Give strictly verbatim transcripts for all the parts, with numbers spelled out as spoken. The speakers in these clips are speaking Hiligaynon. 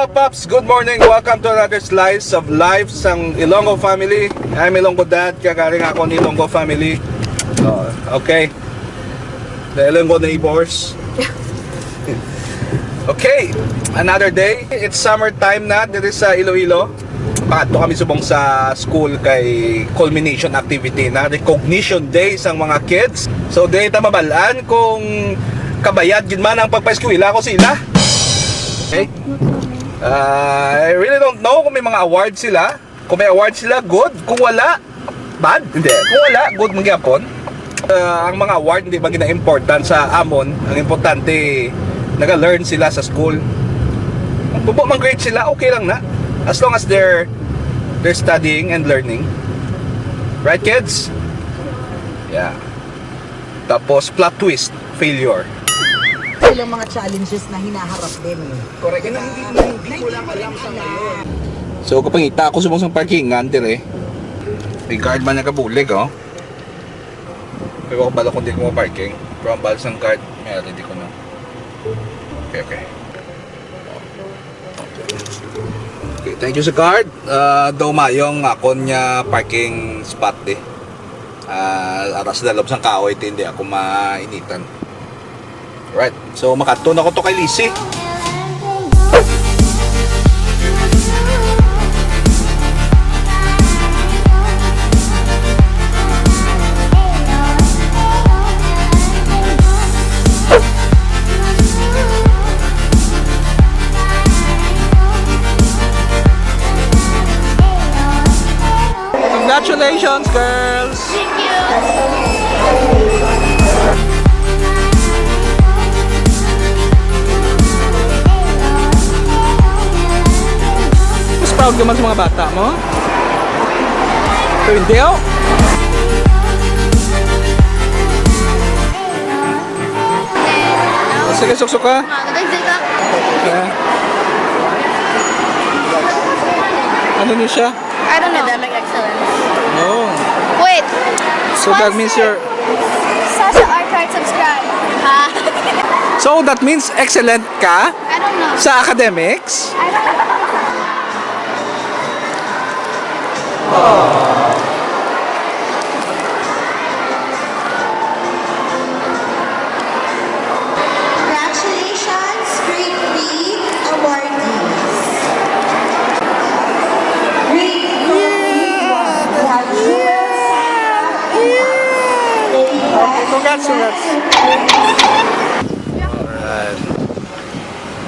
Paps, good morning. Welcome to another slice of life sang Ilonggo family. I'm Ilonggo dad, kagari nga ako ni Ilonggo family. Oh, okay. The Ilonggo neighbors. Okay, another day. It's summertime na diri sa Iloilo. Paadto kami subong sa school kay culmination activity na, recognition day sang mga kids. So, di ta mabal-an kung kabayad gid man ang pagpaeskwela ko sila. Okay? Ah, I really don't know kung may mga award sila. Kung may award sila, good. Kung wala, bad. Hindi. Kung wala, good man gyapon. Ah, ang mga award hindi man gina-important sa amon. Ang importante, naga-learn sila sa school. Kung tubo man grade sila, okay lang na. As long as they're they're studying and learning. Right, kids? Yeah. Tapos, plot twist, failure. Ilang mga challenges na hinaharap din. Correct. Kaya hindi, hindi ko lang alam sa ngayon. So, kapangita ako sa mga parkingan dire. May guard man nagabulig, oh. Pero ako bala kung di ko parking. Pero ang bala sang guard, may already ko na. Okay, okay. Okay, thank you sa guard. Ah, daw mayong akon nga parking spot di. Ah, aras na loob sang kahoy, ti hindi ako mainitan. Right. So, makadto na ko to kay Lisi. Congratulations, girls! Thank you! Mas proud ka man sa mga bata mo? Pero hindi, oh. Sige, suksok ka. Ah, nagdagdag ka. Yeah. Ano ni siya? I don't know. Academic excellence. Oh. Wait. So that means you're Sasha Archart, subscribe. Ha? So that means excellent ka I don't know. Sa academics? I don't know. Congratulations, grade three awardees. Grade three, grade one. We have Jewel, Sarah, and Max. Lady Congrats, Class. Congrats. Alright.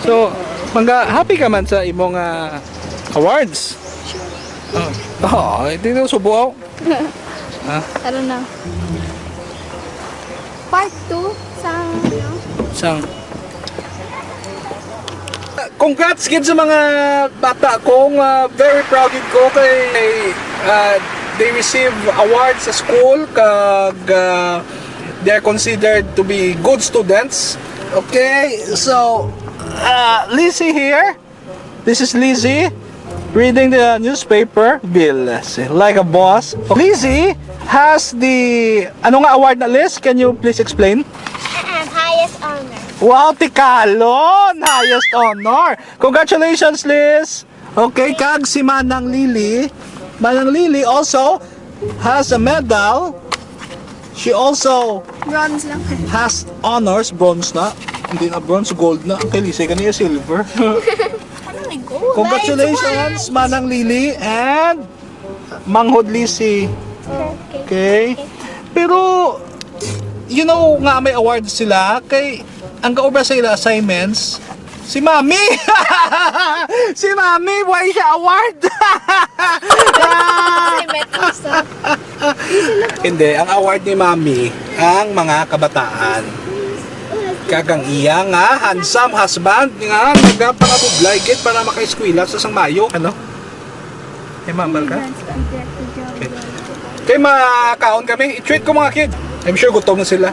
So, mangga, happy ka man sa imong, ah, awards? Sure. Oh, oh, ito yung subuaw. Ah. I don't know. Part two sang, ano? Sang. Congrats gid sa mga bata ko nga very proud gid ko kay, ah, they receive awards sa school kag, ah, they're considered to be good students. Okay, so, ah, Lizzie here. This is Lizzie reading the newspaper. Bill, like a boss. Lizzie has the, ano nga award na, Liz? Can you please explain? Um, highest honor. Wow, tikalon! Highest honor! Congratulations, Liz! Okay, kag si Manang Lily. Manang Lily also has a medal. She also Bronze lang. Has honors, bronze na. Hindi na bronze, gold na. Ang kay Lizzie, kaniya silver. Ano may gold? Congratulations, Manang Lily and Manghod Lizzie. Okay. Okay. Pero, you know nga may awards sila, kay ang gaobra sa ila assignments, si Mami! Si Mami, why siya award? Kasi may pusa. Hindi, ang award ni Mami, ang mga kabataan. Kag ang iya nga handsome husband nga nagapangabudlay gid para makaeskwela sa sang maayo. Ano? May mambal ka? Okay. Kay makaon kami, i-treat ko mga kid. I'm sure gutom na sila.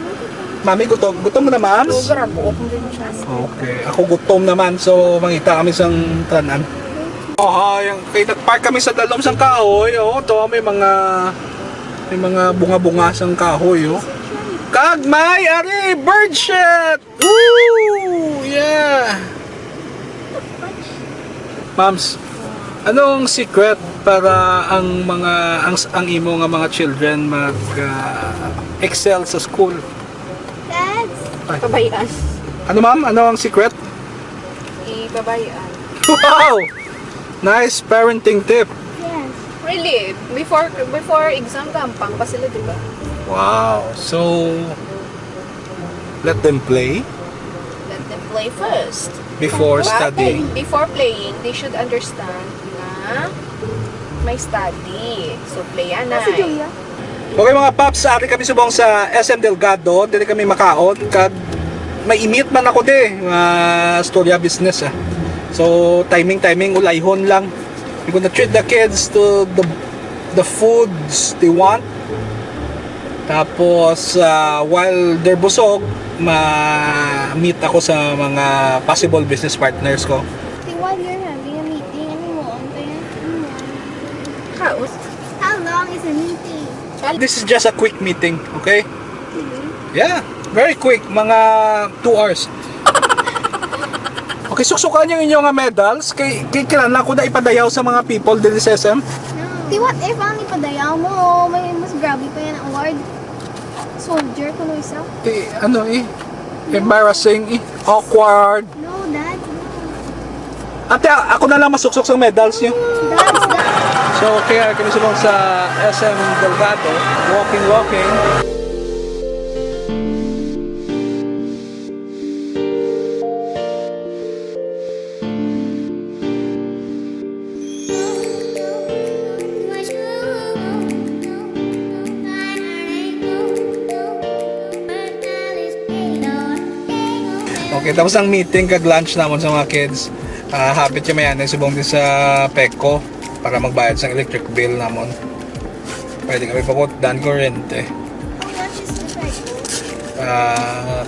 Mami, gutom, gutom na, ma'am? Sobra, buok mo din siya. Okay. Ako gutom naman, so mangita kami sang tanan. Oh, yung, kay nag-park kami sa dalom sang kahoy, oh, to may mga may mga bunga-bunga sang kahoy, oh. Kag may ari bird shit. Ooh, yeah. Moms, anong secret para ang mga ang, ang imo nga mga children mag ah, excel sa school? Dads, Pabayaan. Ano, ma'am? Ano ang secret? Ipabayaan. Wow! Nice parenting tip. Yes. Really, before before exam, gampang pa sila, di ba? Wow. So, let them play Let them play first. before But studying. Before playing, they should understand na may study. So, play anay. Si Julia. Okay, mga paps, ari kami subong sa S M Delgado, dili kami makaon kag may imit man ako di, uh, storya business ah. So, timing timing, ulayhon lang. We're gonna treat the kids to the the foods they want. Tapos, ah, while they're busog, ma-meet ako sa mga possible business partners ko. Think while you're having a meeting, ano mo, ang kaya? Kaos. How long is a meeting? This is just a quick meeting, okay? Yeah, very quick, mga two hours. Okay, suksukan yung inyo nga medals. Kay, kay kailangan ko na ipadayaw sa mga people dili sa S M. Di what if ang ipadayaw mo, may mas grabe pa yan ang award. Soldier, kuno isa. Eh, ano eh, embarrassing eh, awkward. No, Dad, no. Ate, ako na lang masuksok sa medals nyo. Dads, dads. So, kaya kami subong sa S M Delgado, walking, walking. Okay, tapos ang meeting kag lunch namon sa mga kids. Ah, hapit kami yan, subong din sa PECO para magbayad sa electric bill namon. Pwede kami pakutdan kuryente. How much is the price? Ah,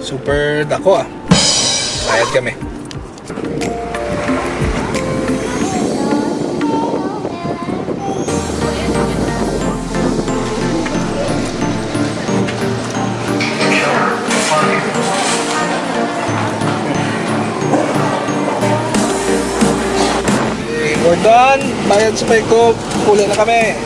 super dako ah. Bayad kami. We're done. Bayad sa PECO. Uli na kami.